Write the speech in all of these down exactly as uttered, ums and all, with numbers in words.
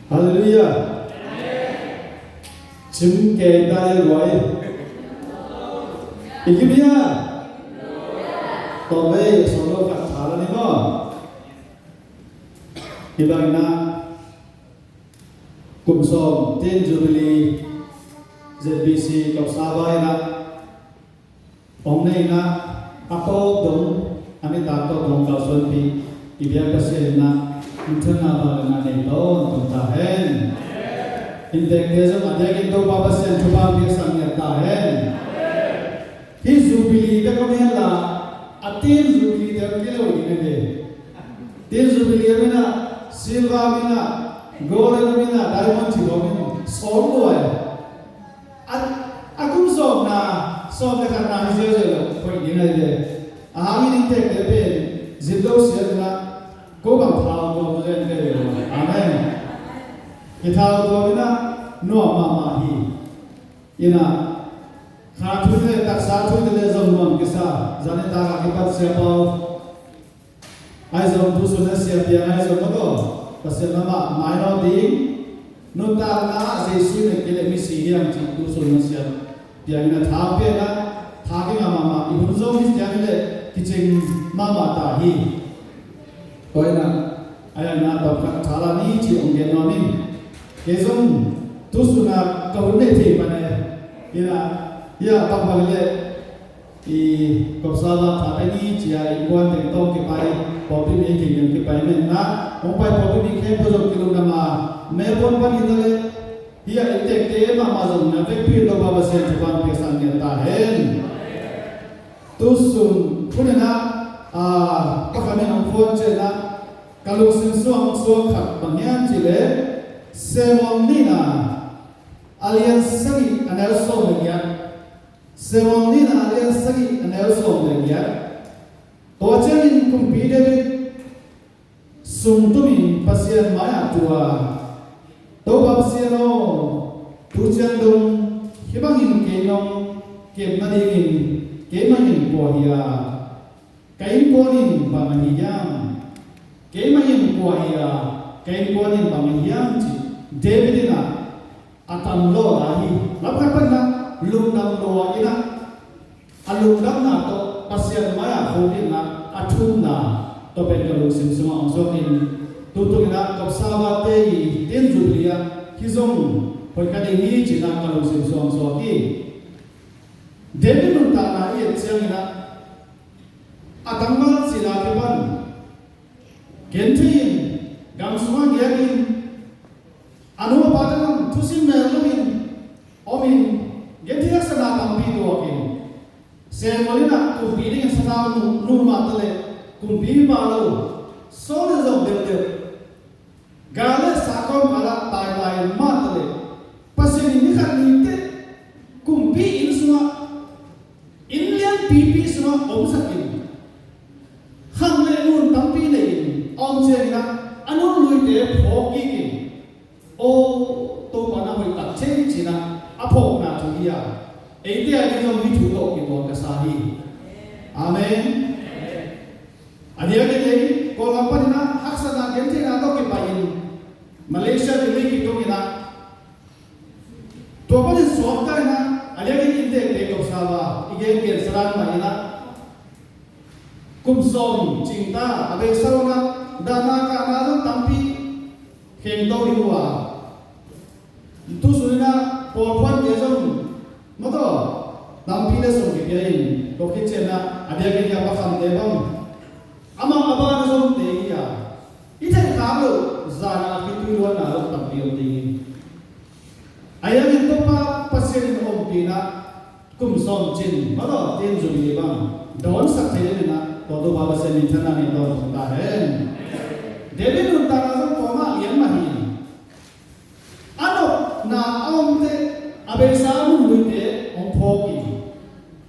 Halleluiah. Cim kei ta e guai. I kim hia? Tawm ei, solo khat tha la ni maw. Hi bangin ah kum sawm tin Jubilee Z B C Kawpsava in ah hong neihna a tawp dong, a nitak tawp dong kalsuanpih i biak Pasian in ah minthanna vangliatna nei tawntung ta hen. Inntekte zong a diakin Topa Pasian thupha piaksak ngiat ta hen. Hih Jubilee bek om hen la, a tin Jubilee te om kei lo ding hi ve. Tin Jubilee om in ah, silver om in ah, gold om in ah, diamond cih om in, sawm lua e. A, a kum sawmna, sawm le khatna hi ziauziau lo, hoih ding ahi ve. A hangin inntekte pen zin lo siatna, ko bang thau tuam zen ve lo. Amen. Kithau tuam in ah nuam mahmah hi. In ah kha thu le taksa thu le zong nuam kisa. Zanitak a kipat Sia Pau ahi zong tusun a siam piang ahi zong maw, Pasian lamah mainawt ding, nuntakna ah Jesu in a kileh misi hiam cih tusun a siam piang in a tha pia in ah, tha kingah mahmah, i hun zong hi ciang hi leh kicing mahmah ta hi. Tua in ah a hiatna tawmkhat tha la ni cih hong gen nuam ing. Kei zong tusun a ka hun neih thei pan e. In ah, hia, bang bang hi leh i Kawpsava tha pia ni ci-a innkuan teng tawh kipai, pawlpi mi teng teng kipai, mehna hong pai pawlpi mi khempeuh zong kilungdam a, Melbourne pan hi ta leh, hih a inntekte mahmah zong na vekpi in Topa Pasian thupha piaksak ngiat ta hen. Tusun hun in ah, a, Pa Kham in hong phone ciangin ah ka lungsim sungah hong suak khat bang hiam cih leh, Samuel nihna a lian sagih a neu sawm le giat. Samuel nihna a lian sagih a neu sawm le giat. Tua ciangin kumpi David sung tumin Pasian mai-ah tu a, Topa Pasian aw, tu ciang dong hih bangin kei nong kep nadingin keimah in kua hi a, ka innkuan in bang ahi hiam? Keimah in kua hi a, ka innkuan in bang ahi hiam, ci David in ah a tam lawh lai hi. Lam khat pan in ah lungdam lua in ah, a lungdamna tawh Pasian mai-ah khukdinna a thumna tawh pen ka lungsim sungah hong suak in, tutung in ah Kawpsavate i tin Jubilee ah hih zong hoih ka ding hi ci-in ah ka lungsim sungah hong suak hi. David nuntakna i et ciangin ah a tangval cihna kipan genthei in, gam sungah giak in, a nu a pate zong thusim mel loin om in, genthei haksatna tampi tuak in, Samuel in ah kumpi dingin sathau nuh, nuh mah ta leh kumpi pha lo, Saul in zong delhdelh, gal le sa kawmkal ah taitai mah ta leh, Pasian in ni khat ni teh kumpi inn sungah, inn lianpipi sungah omsak in, khang le ngun tampi nei in a om ciangin ah a nunluite phawk kik in, aw, Topa na hoih tak cei ci-in ah a phawkna thu hi a, eite a ding zong hih thu tawh kituak ka sa hi. Amen. A diakin ei Kawlgam panin ah haksatna gentheihna tawh kipai in Malaysia Delhi kitung in ah, tua panin suakta in ah a diakin inntekte Kawpsava i gengen sadan mah in ah kum sawm cingta a beisa lo in ah dahna kahna zong tampi khengto ding uh a, tusun in ah pawlphuante zong mawtaw tampi le sum kipia in, tua khit ciangin ah a diakin a Pa Khamte bang amah a ban a zomte hi a, i theih khak loh zan a khitui luanna zong tampi om ding hi. A hiangin Topa Pasian in ompihna kum sawm cin mawtaw tin Jubilee bang dawnsak thei dingin ah tua Topa Pasian minthanna nei tawntung ta hen. David nuntakna zong tua mah lian mah hi. A nopna a omte, a beisa a nunluite hong phawk in,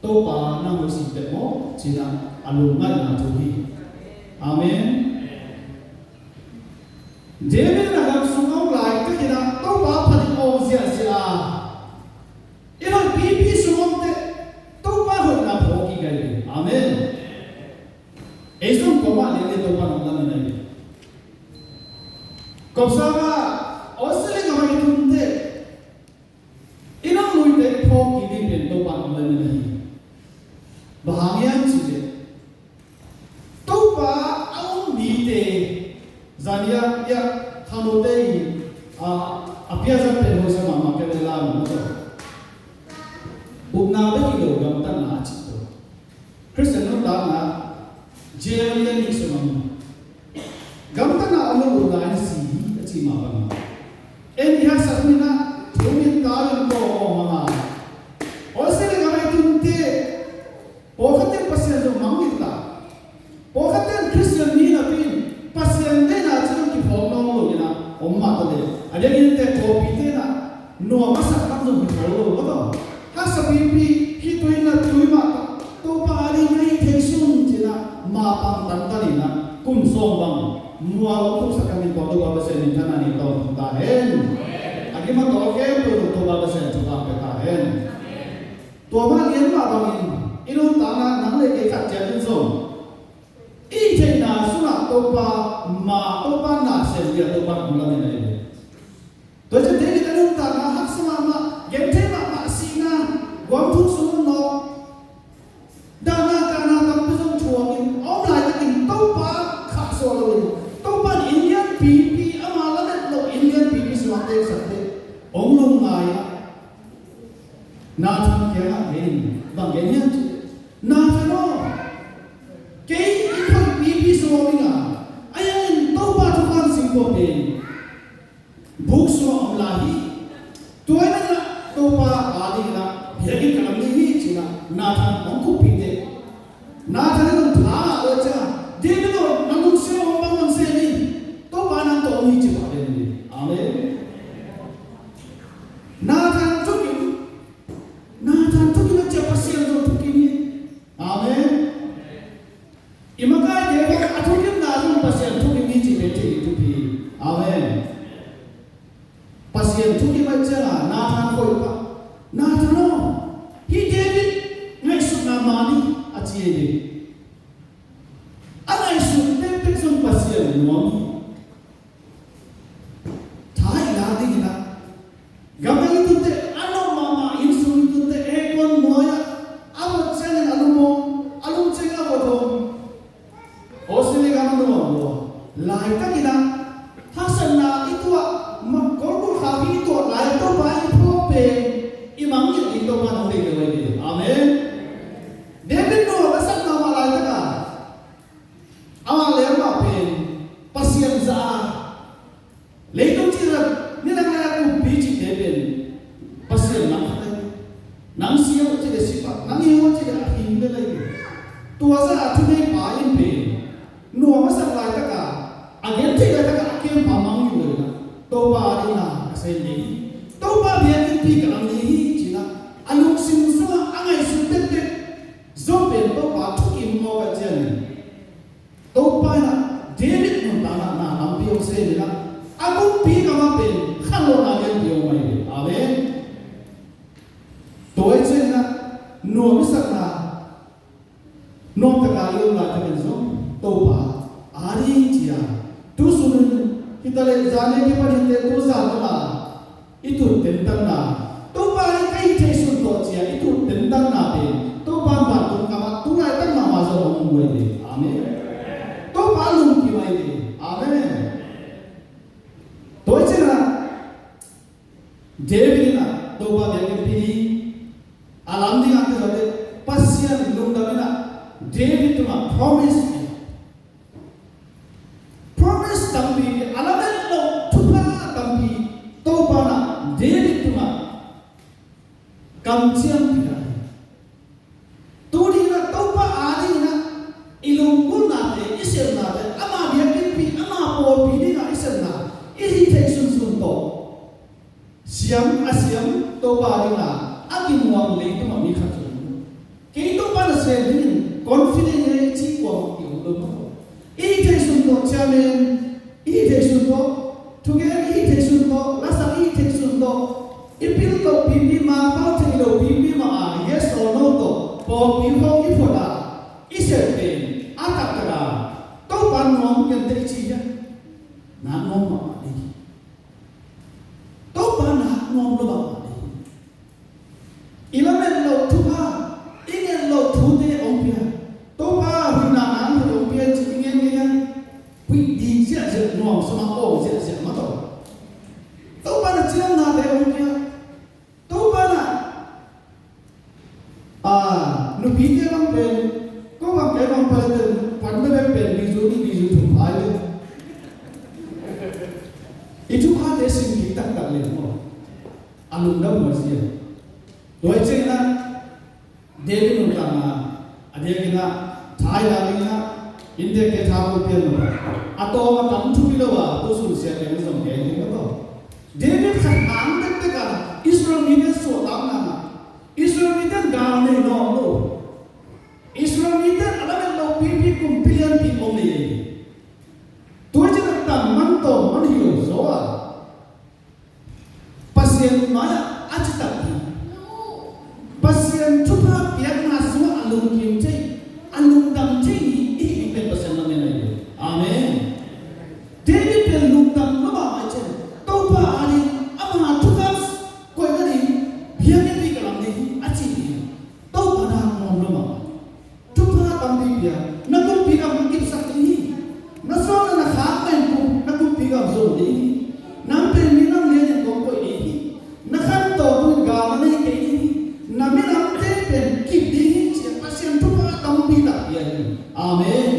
Topa nang hoih sing teh maw ci-in ah a lungngaihna thu hi. Amen. David in a gam sung a om lai takin ah Topa phat in awng ziahziah a, i hoih pipi sung om teh Topa hoihna phawk kik hi. Amen. Ei zong kuamah lian le Topa nong lamen ahi. Kawpsava, aw, pen Topa in hong lamen ahi. Bang hang hiam cih leh Topa a um mite, zan hiah, hiah khangnote in, a, a piazat pen hoih sa mahmah, kei bel la maw. Upna bek hi lo, gamtatna a cih tawh. Khristian nuntakna jail lian nih sung a om. Gamtatna om lo, upna in si hi a cih mah bangin, en i haksa hun in ah thu mit ta in ko hong hang a. Australia gam ah i tunte pawlkhat in Pasian zong mangngilh ta. Pawlkhat in Khristian mi napi in Pasian deihna cih zong kiphawk nawn lo in ah om mah ta leh, a diakin teh pawlpite in ah nuam a sak lam zong kiphawk lo, maw taw. Haksa pipi, khitui in ah tui mah ta, Topa a ding ka hih theih sun ci-in ah mapang tantan in ah kum sawm bang mual hong thuksak ka min tawh Topa Pasian in thana ni tawh hong ta hen. A kim a tawl khempeuh Topa Pasian thupha pia ta hen. Tua mah lian mah bangin i nuntakna nang le kei khat ciat in zong i theihna sungah Topa, ma Topa na sem dia Topa hong lamen ahi ve. Tua ciang David a nuntakna haksa mahmah, genthei mahmah, sihna, guam thuk sung nawk, dahna kahna tampi zong thuak in a om laitakin Topa khahsuah loin, Topa in inn lianpipi, ama lamet loh inn lianpipi sungah teksak teh hong lungngai a. Nathan kiangah gen in, bang gen hiam cih leh, Nathan aw, kei inn hoihpipi sung om ing a, ahi hangin Topa thupha singkua pen buk sungah om lai hi. Tua ahih manin ah Topa a dingin ah biakinn ka lam ding hi ci-in ah Nathan hong kuppih teh, Nathan in hong tha ngah lua ciang, David aw, na lungsim a om bang bang sem in, Topa nang tawh om hi ci pah den hi. Amen. Nathan thukim, Nathan thukim a ciang Pasian zong thukim hi. Amen. I makaite khawng a thukimna zong Pasian thukim hi cih pen thei ding thupi hi. Amen. Pasian thukim ahih ciangin Nathan hoih pah. Nathan aw, hih David ngaihsutna man ni a ci hi. A ngaihsut pekpek zong Pasian nuam hi. Tha i lak dingin ah, gamdang i tun teh a nop mahmah, inn sung i tun teh aircon nuai-ah a vot ciangin a lum om, a lum ciangin a vot om. Australia gam a nuam lua. Laitakin ah haksatna i tuah, ma-, kolkulh khak i tuah lai, Topa i phawk pen i mangngilh ding Topa nong deih lo hi. Amen. David nuam a sakna mah laitak a, amah le amah pen Pasian za a, leitung cih zah nidang lai a kumpi cihte pen Pasian nang khat ahi. Nang si aw cih leh si pah, nang hing aw cih leh a hing lel ahi. Tua zah a thuneipa in pen nuam a sak laitak a, a gentheih laitak a, a kempa mangngilh lo in ah, Topa a dingin ah ka sem ding hi, Topa biakinnpi ka lam ding hi ci-in ah a lungsim sungah a ngaihsut tektek Job pen Topa thukim mawk ahih ciangin Topa in ah David nuntakna ah na lampi hong sem in ah, a kumpi gam ah pen khanlawhna lianpi hong mai hi. Amen. Tua ahih ciangin ah nuam i sakna, nuam tak a i om laitakin zong Topa a ding ci-a, tu sung in hi ta leh zan kipan hi teh, tu zan dong a i tut tentanna, Topa in ka hih theih sun tawh ci-a i tut tentanna pen Topa in vantung gam ah tu laitak mahmah zong hong mu hi. Amen. Topa lungkim hi. Amen. Tua ahih ciangin ah David in ah Topa biakinnpi ding a lam ding a, tua teh Pasian lungdam in ah David tungah promise, promise tampi, a lamet loh thupha tampi Topa in ah David tungah kamciam pia hi. Tuni in ah Topa a dingin ah i lunggulhnate, i sepnate, ama biakinnpi, ama pawlpi dingin ah i sepna, i hih theih sunsun tawh siam a siam Topa dingin ah a kimuang leitung ah mi khat zong om lo. Kei Topa nasem dingin confident hi ci kuamah ki om lo maw. I hih theih sun tawh chairman, i hih theih sun tawh thugen, i hih theih sun tawh lasak, i hih theih sun tawh i pil loh pipi, Mangpau theih loh pipi mah a yes or no tawh pawlpi khawng i phawk a, i sep pen a taktak a Topa nuam kei teh i ci hiam? Nak nuam mahmah ding hi. Topa nak nuam lo mahmah ding hi. I lamet Aw, ziahziah mah tawh. Topa na ciamnate om kia. Topa na, a, nupite bang pen, ko bang kei bang pen, pan bek pen, bizu ni bizu thum phai le. I thuphate sim kik taktak le maw. A lungdam mah zia. Tua hi ciangin ah, David nuntakna, a diakin ah, tha i lak dingin ah, innte ke tha ko pian lo. A tawm a tam thu hi lo a, tu sun sia keng zong keng hi lo. David khat hang bekbek a, Israel mite suahtakna, Israel mite gal nei nawm lo. Israel mite a lamet lo pipi kumpi lianpi om nei ei. Tua ciang a tam man tawm man hi lo zaw a. Pasian mai-ah a citak hi. Pasian thupha piakna sungah a lungkim thei, a lungdam thei hi, i hih pen Pasian lam en ahi. Amen. David pen lungdam lua mahmah ciang, Topa a ding, ama thukam koihna ding, biakinn ding ka lam ding hi, a ci hi. Topa na nuam lua mahmah. Thupha tampi pia, na kumpi gam na kipsak ding hi. Na suan na khak na innkum, na kumpi gam zo ding hi. Nang pen minam lian in kong koih ding hi. Na khanto tu in gal na nei kei ding hi. Na minamte pen kip ding hi, ci-a Pasian thupha tampi tak pia hi. Amen.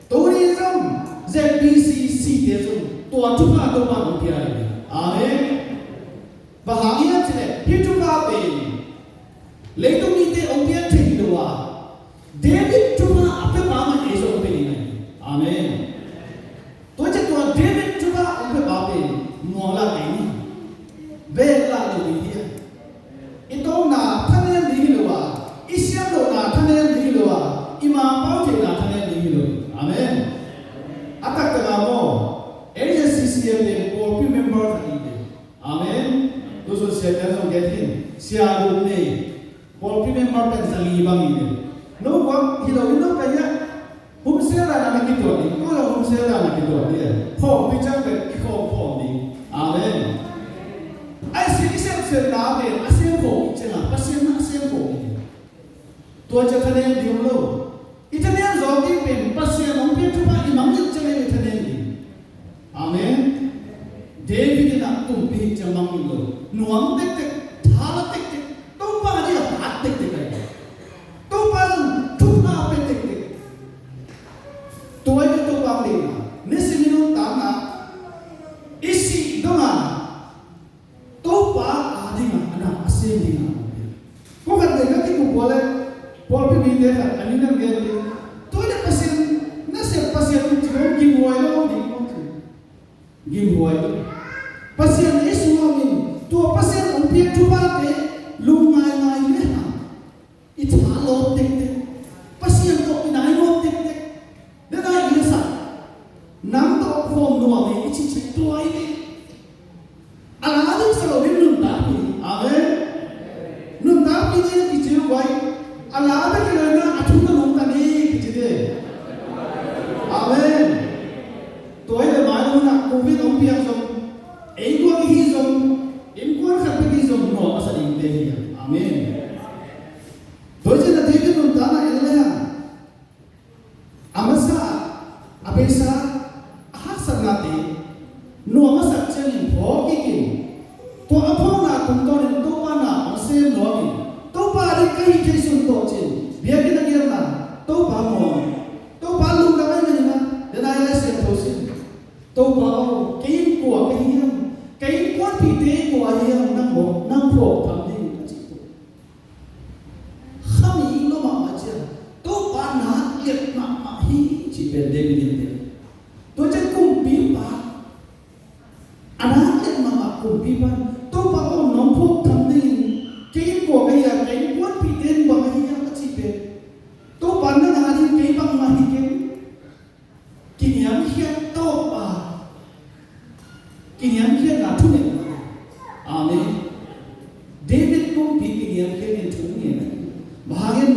Tuni zong Z B C C te zong tua thupha Topa hong pia hi. Amen. Bang hang hiam cih leh hih thupha pen leitung mite hong piak thei hi lo a, David thupha a piapa mah ei zong hong pia ding ahi. Amen. Tua ciang tua David thupha hong piapa pen muang lah kei ni. Bek lah lo ding hi a. I tawpna thanem ding hi lo a, i siam lohna thanem ding hi lo a, i mangpau theihna thanem ding hi lo. Amen. A taktak a maw, N Z C C M pen pawlpi member khat hi ve. Amen. Tu sun sia pian zong gen hin. Sia guk nei. Pawlpi member pen za li bang hi ve. No guam hi lo, hi lo ka hia. Hum sia dan a na kituat ding. Ko lo hum sia dan a kituat ding. Khawm pi ciang pen kikhawm khawm ding. Amen. Ai sia i sem sem na pen a sem khawm i ciang a. Pasian na a sem khawm ding. Tua ciang thanem ding lo. I thanem zawk ding pen Pasian hong piak thupha i mangngilh ciang in i thanem ding. Amen. David in a kumpi ciang mangngilh lo. Nuam tektek, tha la tektek, Topa ding a hat tektek ahi. Topa zong thupha pia tektek. Tua hi Topa deihna. Nisim i nuntakna i sih dong a Topa a ding a, a na a sem ding a. Ko khat le ka kikup ua le, pawlpi mite khat a ning nang gen ding. Tua le Pasian, na sem Pasian in ci hong gimhuai lo ding hong ci. Gimhuai. Pasian i sungah in, tua Pasian hong piak thuphate, lungngaingai le hang. I tha lawp tektek. Pasian tawh i nai lawp tektek. Dena i na sa. Nang tawh khawm nuam e i cih cih tua i hi. A la ding sa lo ding nuntakpih. Amen. Nuntakpih ding kici lo vai. A la ding ki lo na a thu na nuntak ni kici ding. Amen. Tua i le mai lo na covid hong piang zong. Ei guang i hi zong. Innkuan khat pek i zong nuam a sa ding te hi. Amen. Tua ciang a David nuntakna en le hang. A masa, a beisa, a haksatnate nuam a sak ciangin phawk kik in. Tua a phawkna tungtawnin Topa na hong sem nuam in. Topa ding ka hih theih sun tawh cin. Biakinn a gelna, Topa muang. Topa lungdam ahih manin a, dena i Lai Siangtho sin. Topa aw, kei in kua ka hiam? Kei innkuanpihte kua hiam? Nang maw, nang phawk tham ding a cih tua. Khami lo mahmah ciang, Topa na liat mahmah hi, ci pen David in te. Tua ciang kumpipa, a na liat mahmah kumpipa, Topa aw nong phawk tham dingin, kei in kua ka hia, kei innkuanpihte in bang a hia, a ci pen. Topa na na ding kei bangmah hi kei. Kiniamkhiat tawpa. Kiniamkhiatna thungetna. Amen. David kumpi kiniamkhiat in thungen. Bang hangin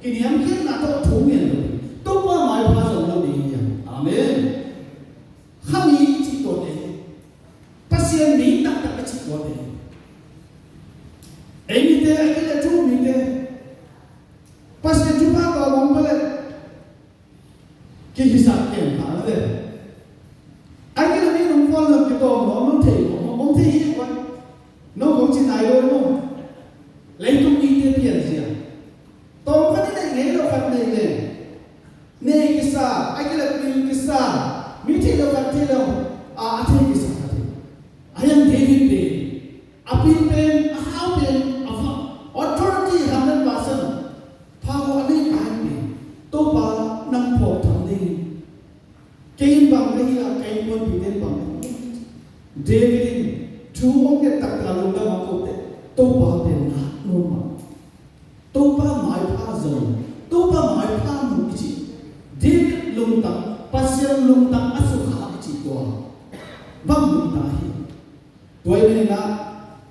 kiniamkhiatna tawh thungen lo. Topa maipha zong lo ding hiam. Amen. Khami i cih tuate. Pasian mi taktak i cih tuate. Ei mite, a kile thu mite. Pasian thupha tawh mong pale. Kihisak kem pha le. Ai kilo mi David in thu hong nget taktak a lungdam a kote, Topa pen na nuam mah. Topa maipha zong, Topa maipha mu i ci. David lungtang, Pasian lungtang a sukha i ci tua bang lungtang hi. Tua ahih manin ah,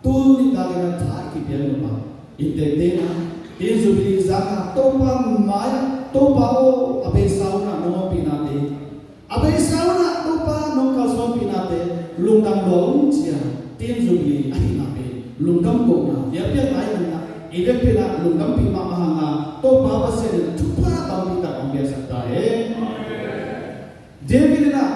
tuni takin ah tha i kipiak nop ah, innteekte in ah, Tin Jubilee zan ah Topa mai-ah, Topa aw, a beisa hun ah nong ompihnate, a beisa hun ah Topa nong kalsuanpihnate lungdam lua ung ci-a, Tin Jubilee ahihna pen lungdam kohna, biakpiakna ahih manin ah, i vekpi in ah lungdampih mahmah hang a, Topa Pasian in thupha tampi tak hong piaksak ta hen. David in ah,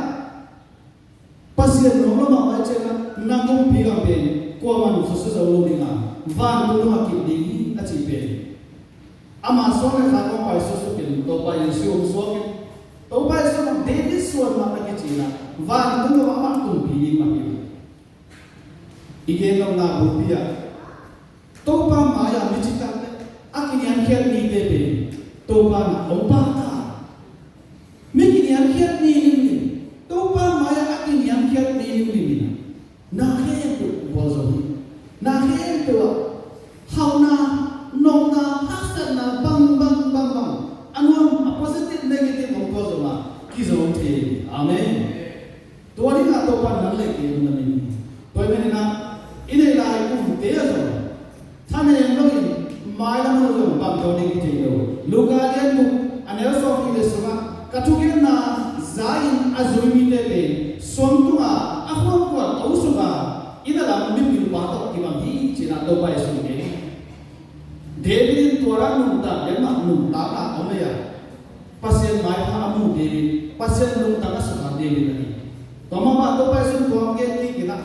Pasian nuam lo mahmah ahih ciangin ah, na kumpi gam pen kuamah in susia zo lo ding a, vantung gam ah kip ding hi a cih pen, ama suan le kha kong pai suksuk in, Topa Jesu hong suak in, Topa Jesu in David suan mah na kici in ah, vantung gam ah amah kumpi ding mah hi. I gen nopna bulpi ah, Topa mai-ah mi citak le a kiniamkhiat mite pen Topa in ah hong pahtak. Mi kiniamkhiat mi limlim, Topa mai-ah a kiniamkhiat mi limlim in ah, na khempeuh bual zo hi. Na khempeuh ah hauhna, nopna, haksatna bang bang bang bang, a nuam, a positive, negative hong tuak zong ah kizom thei hi. Amen. Tua ding ah Topa in nang le kei hong na min hi. Tua ahih manin ah, i neih lai kumte ah zong thanem loin, mailam ah zong bang tawh ding i thei lo. Luka lian guk, a neu sawmnih le sungah, ka thugenna za-in a zui mite pen suang tungah a khuamkua to suk a, inn a lam mipilpa tawh kibang hi ci-in ah Topa Jesu in gen hi. David in tua dan nuntak, den mah nuntakna a om leh a, Pasian maipha a mu David, Pasian lungtang a sukha David ahi. Tua mah bang Topa Jesu in tua gen kik in ah,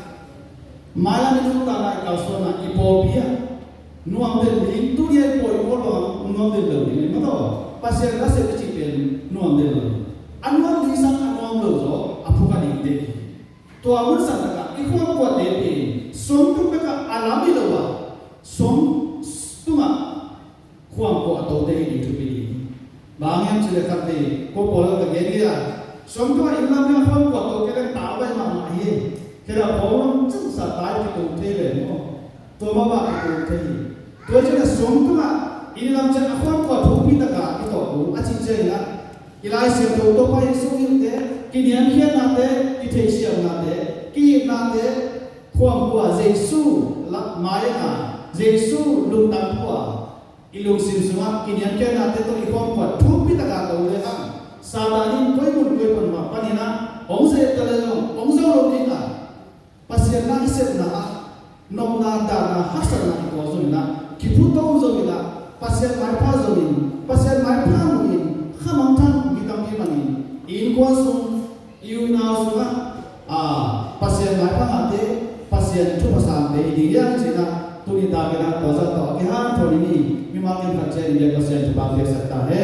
mailam i nuntakna, i kalsuanna, i pawlpi ah nuam den ding, tuni a i pawi i pawl bang nuam den lo ding, i mataw Pasian nasep i cih pen nuam den lo. A nuam ding sang a nuam lo zaw a phuk a ding den hi. Tua hun sang takah i khuamkuate pen suang tung bekah a lam hi lo a, suang tungah khuamkua a tote hi ding thupi ding hi. Bang hiam cih leh khatvei ko pawl ka gen hi a, suang tungah inn lam hi a khuamkua to kei leng tau baih mahmah hi. Kei leh pawl lam cangsa tai kitung thei leh maw. Tua mah bang kitung thei hi. Tua ciangin a suang tungah inn lam ciang a khuamkua thupi takah i tawh uh a cih ciangin ah, i Lai Siangtho Topa Jesu hilhte, kiniamkhiatnate, kitheisiamnate, ki-itnate, khuamkua Jesu lak mai-ah, Jesu lungtang thu-ah i lungsim sungah kiniamkhiatnate tawh i khuamkua thupi takah to lehang, Satan in koi mun koi pan mah panin ah hong ze-et ta leh zong hong zo lo ding a, Pasian na i sepna ah nopna, dahna, haksatna i tuak zongin ah, kiphuto zongin ah, Pasian maipha zongin, Pasian maipha muin, khamangthang mi tampi manin, i innkuan sung, i unau sungah, a, Pasian maipha ngahte, Pasian thupha sangte hi ding hi hang ci-in ah, tuni takin ah tua zah tawh a kihanthawn i hi, mimal kim khat ciat in Pasian thupha piaksak ta hen.